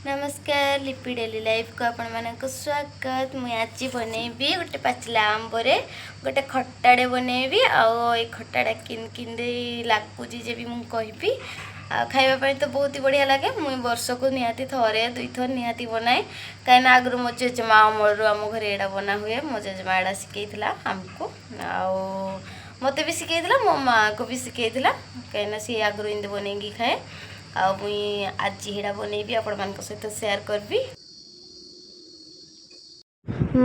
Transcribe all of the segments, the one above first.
ନମସ୍କାର, ଲିପି ଡେଲି ଲାଇଫ୍କୁ ଆପଣମାନଙ୍କୁ ସ୍ୱାଗତ। ମୁଁ ଆଜି ବନେଇବି ଗୋଟେ ପାଚିଲା ଆମ୍ବରେ ଗୋଟେ ଖଟାଟେ ବନେଇବି। ଆଉ ଏଇ ଖଟାଟା କିନ୍ କିନ୍ ଲାଗୁଛି ଯେ ବି ମୁଁ କହିବି। ଆଉ ଖାଇବା ପାଇଁ ତ ବହୁତ ହି ବଢ଼ିଆ ଲାଗେ। ମୁଁ ବର୍ଷକୁ ନିହାତି ଥରେ ଦୁଇଥର ନିହାତି ବନାଏ, କାହିଁକିନା ଆଗରୁ ମୋ ଜେଜେମା ଅମଳରୁ ଆମ ଘରେ ଏଇଟା ବନା ହୁଏ। ମୋ ଜେଜେମା ଏଇଟା ଶିଖେଇଥିଲା ଆମକୁ, ଆଉ ମୋତେ ବି ଶିଖେଇଥିଲା, ମୋ ମାଆକୁ ବି ଶିଖେଇଥିଲା, କାହିଁକିନା ସିଏ ଆଗରୁ ଏମିତି ବନେଇକି ଖାଏ। ଆଉ ମୁଇଁ ଆଜି ଏଇଟା ବନେଇବି, ଆପଣମାନଙ୍କ ସହିତ ସେୟାର କରିବି।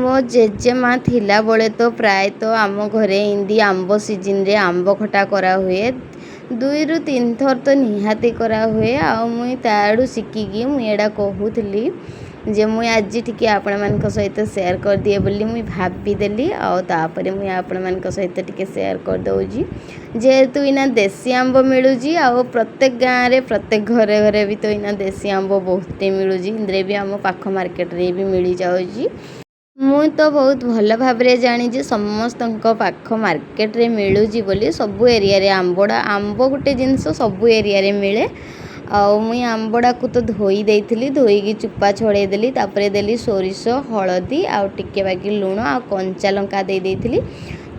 ମୋ ଜେଜେମା ଥିଲାବେଳେ ତ ପ୍ରାୟତଃ ଆମ ଘରେ ଏମିତି ଆମ୍ବ ସିଜିନରେ ଆମ୍ବ ଖଟା କରାହୁଏ। ଦୁଇରୁ ତିନି ଥର ତ ନିହାତି କରାହୁଏ। ଆଉ ମୁଇଁ ତା ଆଡ଼ୁ ଶିଖିକି ମୁଇଁ ଏଇଟା କହୁଥିଲି ଯେ ମୁଇଁ ଆଜି ଟିକେ ଆପଣମାନଙ୍କ ସହିତ ସେୟାର କରିଦିଏ ବୋଲି ମୁଇଁ ଭାବିଦେଲି। ଆଉ ତାପରେ ମୁଇଁ ଆପଣମାନଙ୍କ ସହିତ ଟିକେ ସେୟାର କରିଦେଉଛି। ଯେହେତୁ ଏଇନା ଦେଶୀ ଆମ୍ବ ମିଳୁଛି ଆଉ ପ୍ରତ୍ୟେକ ଗାଁରେ, ପ୍ରତ୍ୟେକ ଘରେ ଘରେ ବି ତ ଏଇନା ଦେଶୀ ଆମ୍ବ ବହୁତଟେ ମିଳୁଛି। ଏମିତିରେ ବି ଆମ ପାଖ ମାର୍କେଟରେ ବି ମିଳିଯାଉଛି। ମୁଁ ତ ବହୁତ ଭଲ ଭାବରେ ଜାଣିଛି ସମସ୍ତଙ୍କ ପାଖ ମାର୍କେଟରେ ମିଳୁଛି ବୋଲି। ସବୁ ଏରିଆରେ ଆମ୍ବଟା, ଆମ୍ବ ଗୋଟେ ଜିନିଷ ସବୁ ଏରିଆରେ ମିଳେ। ଆଉ ମୁଇଁ ଆମ୍ବଟାକୁ ତ ଧୋଇ ଦେଇଥିଲି, ଧୋଇକି ଚୁପା ଛଡ଼େଇ ଦେଲି। ତାପରେ ଦେଲି ସୋରିଷ, ହଳଦୀ ଆଉ ଟିକେ ବାକି ଲୁଣ ଆଉ କଞ୍ଚା ଲଙ୍କା ଦେଇ ଦେଇଥିଲି।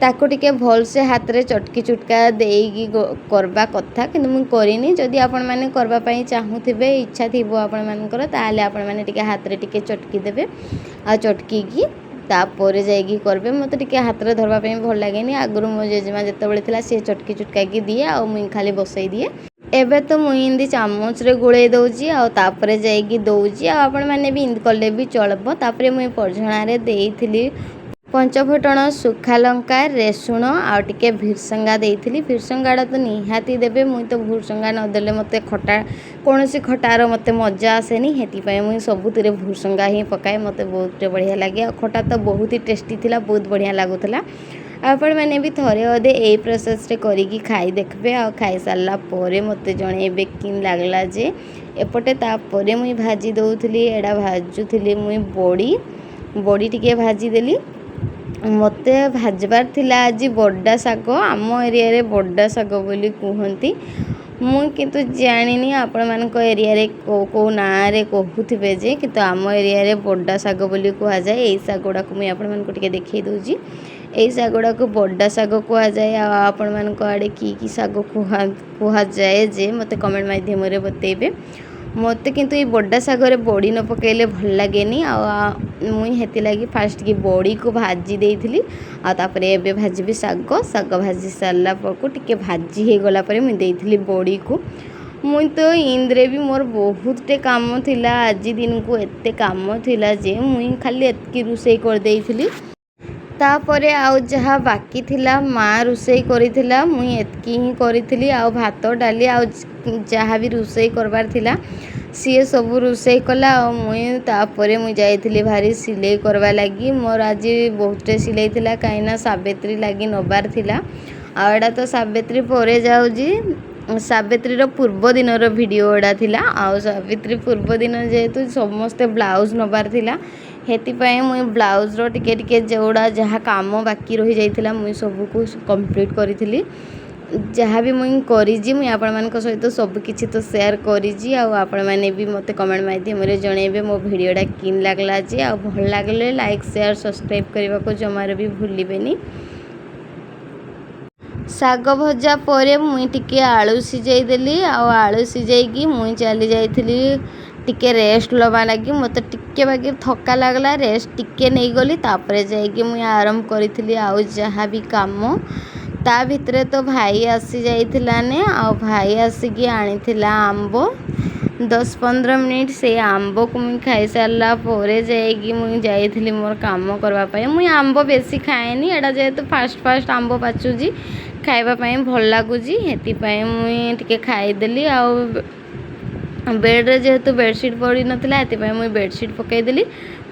ତାକୁ ଟିକେ ଭଲସେ ହାତରେ ଚଟକି ଚୁଟକା ଦେଇକି କରିବା କଥା, କିନ୍ତୁ ମୁଁ କରିନି। ଯଦି ଆପଣମାନେ କରିବା ପାଇଁ ଚାହୁଁଥିବେ, ଇଚ୍ଛା ଥିବ ଆପଣମାନଙ୍କର, ତାହେଲେ ଆପଣମାନେ ଟିକେ ହାତରେ ଟିକେ ଚଟକି ଦେବେ ଆଉ ଚଟକିକି ତାପରେ ଯାଇକି କରିବେ। ମୋତେ ଟିକେ ହାତରେ ଧରବା ପାଇଁ ଭଲ ଲାଗେନି। ଆଗରୁ ମୋ ଜେଜେମା ଯେତେବେଳେ ଥିଲା, ସିଏ ଚଟକି ଚୁଟକାକି ଦିଏ ଆଉ ମୁଇଁ ଖାଲି ବସେଇ ଦିଏ। ଏବେ ତ ମୁଇଁ ଏମିତି ଚାମଚରେ ଗୋଳେଇ ଦେଉଛି ଆଉ ତାପରେ ଯାଇକି ଦେଉଛି। ଆଉ ଆପଣମାନେ ବି ଏମିତି କଲେ ବି ଚଳିବ। ତାପରେ ମୁଇଁ ପଝଣାରେ ଦେଇଥିଲି ପଞ୍ଚଫୁଟଣ, ଶୁଖା ଲଙ୍କା, ରେସୁଣ ଆଉ ଟିକେ ଭିରସଙ୍ଗା ଦେଇଥିଲି। ଭିରସଙ୍ଗାଟା ତ ନିହାତି ଦେବେ। ମୁଇଁ ତ ଭୁରସଙ୍ଗା ନଦେଲେ ମୋତେ ଖଟା, କୌଣସି ଖଟାର ମୋତେ ମଜା ଆସେନି। ସେଥିପାଇଁ ମୁଇଁ ସବୁଥିରେ ଭୁରସଙ୍ଗା ହିଁ ପକାଏ। ମୋତେ ବହୁତ ବଢ଼ିଆ ଲାଗେ। ଆଉ ଖଟା ତ ବହୁତ ହି ଟେଷ୍ଟି ଥିଲା, ବହୁତ ବଢ଼ିଆ ଲାଗୁଥିଲା। ଆପଣମାନେ ବି ଥରେ ଅଧେ ଏଇ ପ୍ରୋସେସ୍ରେ କରିକି ଖାଇ ଦେଖିବେ ଆଉ ଖାଇସାରିଲା ପରେ ମୋତେ ଜଣେଇବେ କିନ୍ ଲାଗିଲା ଯେ। ଏପଟେ ତାପରେ ମୁଇଁ ଭାଜି ଦେଉଥିଲି, ଏଇଟା ଭାଜୁଥିଲି ମୁଇଁ ବଡ଼ି। ବଡ଼ି ଟିକେ ଭାଜିଦେଲି। ମୋତେ ଭାଜବାର ଥିଲା ଆଜି ବଡ଼ା ଶାଗ। ଆମ ଏରିଆରେ ବଡ଼ା ଶାଗ ବୋଲି କୁହନ୍ତି। ମୁଁ କିନ୍ତୁ ଜାଣିନି ଆପଣମାନଙ୍କ ଏରିଆରେ କେଉଁ କେଉଁ ନାଁରେ କହୁଥିବେ ଯେ, କିନ୍ତୁ ଆମ ଏରିଆରେ ବଡ଼ା ଶାଗ ବୋଲି କୁହାଯାଏ। ଏଇ ଶାଗଗୁଡ଼ାକୁ ମୁଇଁ ଆପଣମାନଙ୍କୁ ଟିକେ ଦେଖେଇ ଦେଉଛି। ଏଇ ଶାଗଗୁଡ଼ାକୁ ବଡ଼ା ଶାଗ କୁହାଯାଏ। ଆଉ ଆପଣମାନଙ୍କ ଆଡ଼େ କି କି ଶାଗ କୁହାଯାଏ ଯେ ମୋତେ କମେଣ୍ଟ ମାଧ୍ୟମରେ ବତେଇବେ। ମୋତେ କିନ୍ତୁ ଏଇ ବଡ଼ା ଶାଗରେ ବଡ଼ି ନ ପକାଇଲେ ଭଲ ଲାଗେନି। ଆଉ ମୁଇଁ ହେଥିଲାଗି ଫାଷ୍ଟ କି ବଡ଼ିକୁ ଭାଜି ଦେଇଥିଲି ଆଉ ତାପରେ ଏବେ ଭାଜିବି ଶାଗ। ଶାଗ ଭାଜି ସାରିଲା ପରକୁ, ଟିକେ ଭାଜି ହେଇଗଲା ପରେ ମୁଇଁ ଦେଇଥିଲି ବଡ଼ିକୁ। ମୁଇଁ ତ ଇନ୍ଦରେ ବି ମୋର ବହୁତଟେ କାମ ଥିଲା। ଆଜି ଦିନକୁ ଏତେ କାମ ଥିଲା ଯେ ମୁଇଁ ଖାଲି ଏତିକି ରୋଷେଇ କରିଦେଇଥିଲି। ତାପରେ ଆଉ ଯାହା ବାକି ଥିଲା ମା ରୋଷେଇ କରିଥିଲା। ମୁଇଁ ଏତିକି ହିଁ କରିଥିଲି ଆଉ ଭାତ, ଡାଲି ଆଉ ଯାହା ବି ରୋଷେଇ କରବାର ଥିଲା, ସିଏ ସବୁ ରୋଷେଇ କଲା। ଆଉ ମୁଇଁ ତାପରେ ମୁଇଁ ଯାଇଥିଲି ଭାରି ସିଲେଇ କରବା ଲାଗି। ମୋର ଆଜି ବହୁତଟେ ସିଲେଇ ଥିଲା, କାହିଁକିନା ସାବିତ୍ରୀ ଲାଗି ନେବାର ଥିଲା। ଆଉ ଏଇଟା ତ ସାବିତ୍ରୀ ପରେ ଯାଉଛି, ସାବିତ୍ରୀର ପୂର୍ବ ଦିନର ଭିଡ଼ିଓ ଏଇଟା ଥିଲା। ଆଉ ସାବିତ୍ରୀ ପୂର୍ବ ଦିନ ଯେହେତୁ ସମସ୍ତେ ବ୍ଲାଉଜ୍ ନେବାର ଥିଲା, ସେଥିପାଇଁ ମୁଇଁ ବ୍ଲାଉଜ୍ର ଟିକେ ଟିକେ ଯେଉଁଗୁଡ଼ା ଯାହା କାମ ବାକି ରହିଯାଇଥିଲା, ମୁଇଁ ସବୁକୁ କମ୍ପ୍ଲିଟ୍ କରିଥିଲି। ଯାହା ବି ମୁଇଁ କରିଛି, ମୁଇଁ ଆପଣମାନଙ୍କ ସହିତ ସବୁକିଛି ତ ସେୟାର କରିଛି। ଆଉ ଆପଣମାନେ ବି ମୋତେ କମେଣ୍ଟ ମାଧ୍ୟମରେ ଜଣେଇବେ ମୋ ଭିଡ଼ିଓଟା କିନ୍ ଲାଗିଲା ଯେ। ଆଉ ଭଲ ଲାଗିଲେ ଲାଇକ୍, ସେୟାର, ସବସ୍କ୍ରାଇବ୍ କରିବାକୁ ଜମାରୁ ବି ଭୁଲିବେନି। ଶାଗ ଭଜା ପରେ ମୁଇଁ ଟିକେ ଆଳୁ ସିଝେଇ ଦେଲି। ଆଉ ଆଳୁ ସିଝେଇକି ମୁଇଁ ଚାଲି ଯାଇଥିଲି ଟିକେ ରେଷ୍ଟ ନେବା ଲାଗି। ମୋତେ ଟିକେ ବାକି ଥକା ଲାଗିଲା, ରେଷ୍ଟ ଟିକେ ନେଇଗଲି। ତାପରେ ଯାଇକି ମୁଇଁ ଆରମ୍ଭ କରିଥିଲି ଆଉ ଯାହା ବି କାମ। ତା ଭିତରେ ତ ଭାଇ ଆସି ଯାଇଥିଲାନେ। ଆଉ ଭାଇ ଆସିକି ଆଣିଥିଲା ଆମ୍ବ। 10-15 ମିନିଟ୍ ସେଇ ଆମ୍ବକୁ ମୁଇଁ ଖାଇସାରିଲା ପରେ ଯାଇକି ମୁଇଁ ଯାଇଥିଲି ମୋର କାମ କରିବା ପାଇଁ। ମୁଇଁ ଆମ୍ବ ବେଶୀ ଖାଏନି। ଏଇଟା ଯେହେତୁ ଫାଷ୍ଟ ଫାଷ୍ଟ ଆମ୍ବ ପାଚୁଛି, ଖାଇବା ପାଇଁ ଭଲ ଲାଗୁଛି, ସେଥିପାଇଁ ମୁଇଁ ଟିକେ ଖାଇଦେଲି। ଆଉ ବେଡ଼୍ରେ ଯେହେତୁ ବେଡ଼ସିଟ୍ ପଡ଼ିନଥିଲା, ସେଥିପାଇଁ ମୁଇଁ ବେଡ଼ସିଟ୍ ପକାଇଦେଲି।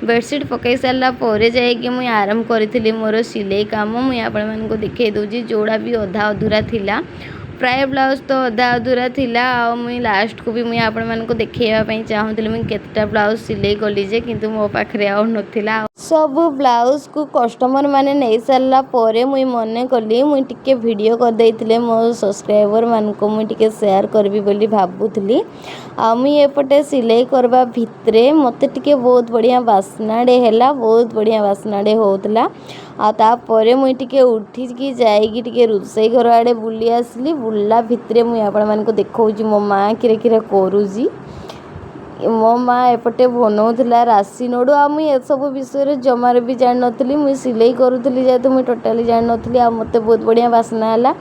ବେଡ଼ସିଟ୍ ପକାଇ ସାରିଲା ପରେ ଯାଇକି ମୁଇଁ ଆରମ୍ଭ କରିଥିଲି ମୋର ସିଲେଇ କାମ। ମୁଇଁ ଆପଣମାନଙ୍କୁ ଦେଖେଇ ଦେଉଛି ଯେଉଁଗୁଡ଼ା ବି ଅଧା ଅଧୁରା ଥିଲା। ପ୍ରାୟ ବ୍ଲାଉଜ୍ ତ ଅଧା ଅଧୁରା ଥିଲା। ଆଉ ମୁଇଁ ଲାଷ୍ଟକୁ ବି ମୁଇଁ ଆପଣମାନଙ୍କୁ ଦେଖେଇବା ପାଇଁ ଚାହୁଁଥିଲି ମୁଇଁ କେତେଟା ବ୍ଲାଉଜ୍ ସିଲେଇ କଲି ଯେ, କିନ୍ତୁ ମୋ ପାଖରେ ଆଉ ନଥିଲା। ସବୁ ବ୍ଲାଉଜ୍କୁ କଷ୍ଟମର୍ ମାନେ ନେଇସାରିଲା ପରେ ମୁଇଁ ମନେ କଲି, ମୁଇଁ ଟିକେ ଭିଡ଼ିଓ କରିଦେଇଥିଲେ ମୋ ସବସ୍କ୍ରାଇବର୍ମାନଙ୍କୁ ମୁଇଁ ଟିକେ ସେୟାର କରିବି ବୋଲି ଭାବୁଥିଲି। ଆଉ ମୁଇଁ ଏପଟେ ସିଲେଇ କରିବା ଭିତରେ ମୋତେ ଟିକେ ବହୁତ ବଢ଼ିଆ ବାସ୍ନାଟେ ହେଲା, ବହୁତ ବଢ଼ିଆ ବାସ୍ନାଟେ ହେଉଥିଲା। ଆଉ ତାପରେ ମୁଇଁ ଟିକେ ଉଠିକି ଯାଇକି ଟିକେ ରୋଷେଇ ଘର ଆଡ଼େ ବୁଲି ଆସିଲି। ବୁଲିଲା ଭିତରେ ମୁଇଁ ଆପଣମାନଙ୍କୁ ଦେଖାଉଛି ମୋ ମା' କିରେ କିରେ କରୁଛି। ମୋ ମା' ଏପଟେ ବନଉଥିଲା ରାଶି ନଡ଼ୁ। ଆଉ ମୁଇଁ ଏସବୁ ବିଷୟରେ ଜମାରୁ ବି ଜାଣିନଥିଲି। ମୁଇଁ ସିଲେଇ କରୁଥିଲି ଯେହେତୁ, ମୁଇଁ ଟୋଟାଲି ଜାଣିନଥିଲି। ଆଉ ମୋତେ ବହୁତ ବଢ଼ିଆ ବାସ୍ନା ହେଲା,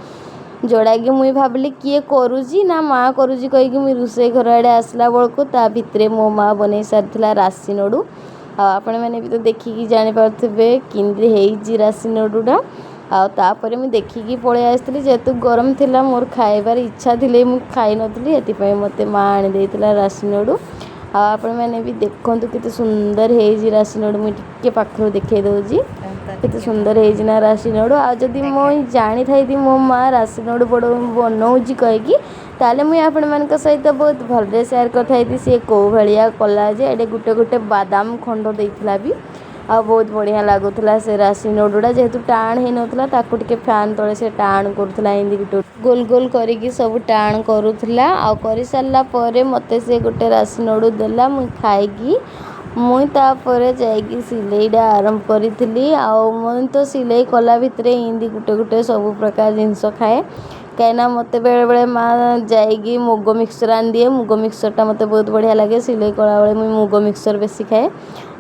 ଯେଉଁଟାକି ମୁଇଁ ଭାବିଲି କିଏ କରୁଛି ନା ମା' କରୁଛି କହିକି ମୁଇଁ ରୋଷେଇ ଘର ଆଡ଼େ ଆସିଲା ବେଳକୁ ତା ଭିତରେ ମୋ ମା' ବନେଇ ସାରିଥିଲା ରାଶି ନଡ଼ୁ। ଆଉ ଆପଣମାନେ ବି ତ ଦେଖିକି ଜାଣିପାରୁଥିବେ କେମିତି ହେଇଛି ରାଶି ନଡ଼ୁଟା। ଆଉ ତାପରେ ମୁଁ ଦେଖିକି ପଳେଇ ଆସିଥିଲି। ଯେହେତୁ ଗରମ ଥିଲା, ମୋର ଖାଇବାର ଇଚ୍ଛା ଥିଲେ ମୁଁ ଖାଇନଥିଲି। ଏଥିପାଇଁ ମୋତେ ମା' ଆଣିଦେଇଥିଲା ରାଶି ନଡ଼ୁ। ଆଉ ଆପଣମାନେ ବି ଦେଖନ୍ତୁ କେତେ ସୁନ୍ଦର ହେଇଛି ରାଶି ନଡ଼ୁ। ମୁଁ ଟିକେ ପାଖରୁ ଦେଖେଇ ଦେଉଛି କେତେ ସୁନ୍ଦର ହେଇଛି ନା ରାଶି ନଡ଼ୁ। ଆଉ ଯଦି ମୁଁ ଜାଣିଥାଇତି ମୋ ମା' ରାଶି ନଡ଼ୁ ବଡ଼ ବନଉଛି କହିକି, ତାହେଲେ ମୁଇଁ ଆପଣମାନଙ୍କ ସହିତ ବହୁତ ଭଲରେ ସେୟାର କରିଥାଇତି ସିଏ କେଉଁ ଭଳିଆ କଲା ଯେ ଏଇଠି ଗୋଟେ ଗୋଟେ ବାଦାମ ଖଣ୍ଡ ଦେଇଥିଲା ବି। ଆଉ ବହୁତ ବଢ଼ିଆ ଲାଗୁଥିଲା ସେ ରାଶି ନଡ଼ୁଟା। ଯେହେତୁ ଟାଣ ହେଇନଥିଲା, ତାକୁ ଟିକେ ଫ୍ୟାନ୍ ତଳେ ସେ ଟାଣ କରୁଥିଲା, ଏମିତି ଗୋଟେ ଗୋଲ ଗୋଲ କରିକି ସବୁ ଟାଣ କରୁଥିଲା। ଆଉ କରିସାରିଲା ପରେ ମୋତେ ସେ ଗୋଟେ ରାଶି ନଡ଼ୁ ଦେଲା। ମୁଇଁ ଖାଇକି ମୁଇଁ ତାପରେ ଯାଇକି ସିଲେଇଟା ଆରମ୍ଭ କରିଥିଲି। ଆଉ ମୁଁ ତ ସିଲେଇ କଲା ଭିତରେ ଏମିତି ଗୋଟେ ଗୋଟେ ସବୁ ପ୍ରକାର ଜିନିଷ ଖାଏ, କାହିଁକିନା ମୋତେ ବେଳେବେଳେ ମା' ଯାଇକି ମୁଗ ମିକ୍ସଚର୍ ଆଣିଦିଏ। ମୁଗ ମିକ୍ସଚର୍ଟା ମୋତେ ବହୁତ ବଢ଼ିଆ ଲାଗେ। ସିଲେଇ କଲାବେଳେ ମୁଇଁ ମୁଗ ମିକ୍ସଚର୍ ବେଶୀ ଖାଏ।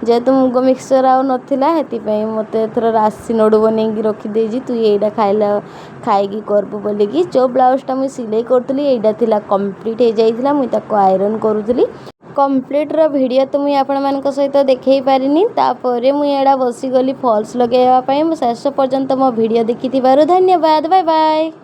ଯେହେତୁ ମୁଗ ମିକ୍ସଚର୍ ଆଉ ନଥିଲା, ସେଥିପାଇଁ ମୋତେ ଏଥର ରାଶି ନଡ଼ୁ ବନେଇକି ରଖିଦେଇଛି, ତୁ ଏଇଟା ଖାଇଲା ଖାଇକି କରିବୁ ବୋଲିକି। ଯେଉଁ ବ୍ଲାଉଜ୍ଟା ମୁଇଁ ସିଲେଇ କରୁଥିଲି, ଏଇଟା ଥିଲା, କମ୍ପ୍ଲିଟ୍ ହେଇଯାଇଥିଲା। ମୁଇଁ ତାକୁ ଆଇରନ୍ କରୁଥିଲି। କମ୍ପ୍ଲିଟ୍ର ଭିଡ଼ିଓ ତ ମୁଇଁ ଆପଣମାନଙ୍କ ସହିତ ଦେଖେଇ ପାରିନି। ତାପରେ ମୁଇଁ ଏଇଟା ବସିଗଲି ଫଲ୍ସ ଲଗାଇବା ପାଇଁ। ମୁଁ ଶେଷ ପର୍ଯ୍ୟନ୍ତ ମୋ ଭିଡ଼ିଓ ଦେଖିଥିବାରୁ ଧନ୍ୟବାଦ। Bye bye.